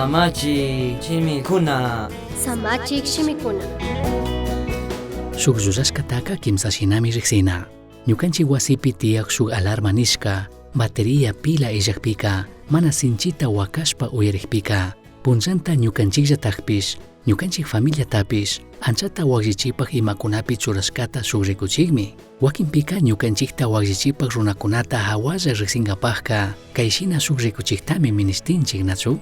Samachik shimikuna. Samachik shimikuna. Shuk llullashcataca quimsa shinami rijsina. Ñucanchik huasipi tiyaj shuk alarma nishca batería pila illajpica mana sinchita huacashpa uyarijpica punllanta ñucanchikllatajpish ñucanchik familiatapish anchata huakllichipaj imacunapi churashcata shuk ricuchikmi. Wakinpika ñucanchikta huakllichipaj runakunata jahualla rijsingapajka kay shina shuk rikuchiktami minishtinchik nachu?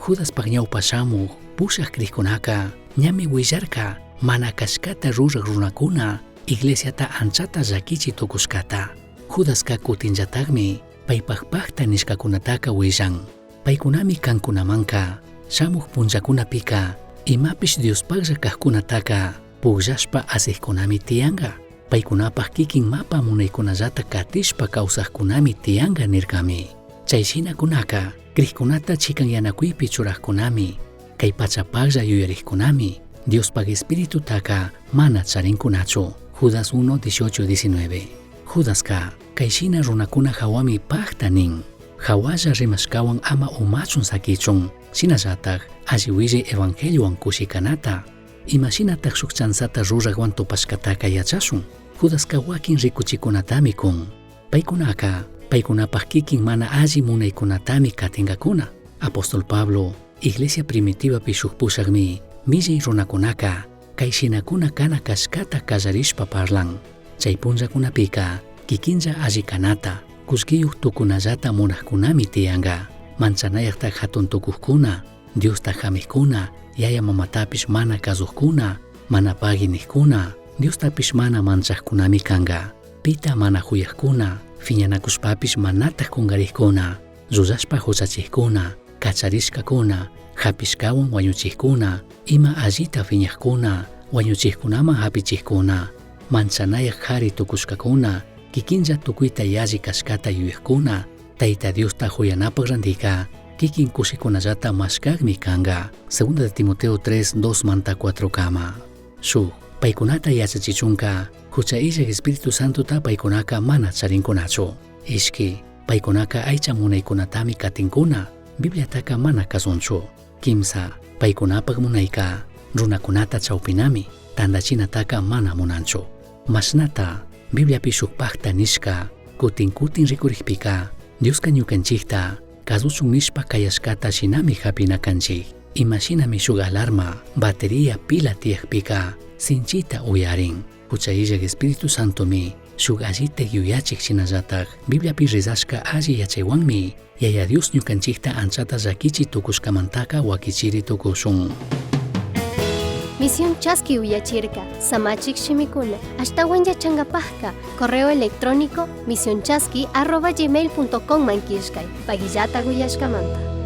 Judaspaj ñawpa shamuj pushaj crijkunaka ñami willarka mana cashcata ruraj runakuna iglesiata anchata llakichi tukushkata. Judaska kutinllatakmi paypaj pakta nishkakunataka willan. Paykunami kankunamanka shamuj punllakunapika imapish Diospajlla kajkunataka pugllashpa asijkunami tiyanka. Paykunapaj kikin mapa munaykunallata katishpa kawsajkunami tiyanka nirkami. Chay shinakunaka crijkunata chikanyanakuypi churajkunami, kay pachapajlla yuyarijkunami, Diospaj espiritutaka mana charinkunachu. Judas 1, 18, 19. Judaska kay shina runakuna hawami pakta nin. Hawalla rimashkawan ama umachun sakichun, shinallataj alli willay evangeliowan kushikanata. Imashinataj shuk chanzata rurajwan tupashkataka yachashun. Judaska wakin rikuchikunatami kun. Paykunaka paykunapaj kikin mana alli munaykunatami katinkakuna. Apóstol Pablo, iglesia primitivapi shuk pushakmi, millay runakunaka kay shinakuna kana kashkata kallarishpa parlan. Chay punllakunapika kikinlla alli kanata, kullkiyuq tukunallata munajkunami tiyanka. Manchanayaqta hatun tukujkuna, Diosta hamijkuna, yaya mamatapish mana kazujkuna, mana pagui nijkuna, Diostapish mana manchajkunami kanka. Pita mana juyajkuna, fiñanakushpapish manataj kungarijkuna, llullashpa huchachijkuna, kacharishkakuna, hapishkawan wañuchijkuna, ima allita fiñajkuna, wañuchijkunaman hapichijkuna, manchanayaj jari tukushkakuna, kikinlla tukuyta yalli kashkata yuyajkuna, Tayta Diosta juyanapaj randika, kikin kushikunallata mashkajmi kanka. Segunda de Timoteo 3, 2 manta 4 kama. Shuk, paykunata yachachichunka, hucha illaj Espíritu Santota paykunaka mana charinkunachu. Ishki, paykunaka aycha munaykunatami katinkuna, Bibliataka mana kazunchu. Kimsa, paykunapaj munayka, runakunata chawpinami, tantachinataka mana munanchu. Mashnata, Bibliapi shukpakta nishka, kutin kutin rikurijpika, Dioska ñukanchikta, kazuchun nishpa kayashkata shinami hapina kanchik. Imashinami shuk alarma, batería pila tiyakpika, sinchita uyarin. Hucha illaj Espíritu Santomi, shuk allita yuyachik shinallataj, Bibliapi rezashka alli yachaywanmi, Yaya Dios ñukanchikta anchata llakichi tukushkamantaka wakichiri tukushun. Misión Chaski uyachirka, Samachik shimikuna, ashtawan yachangapajka, correo electrónico misionchaski@gmail.com man killkay, pagillata uyashkamanta.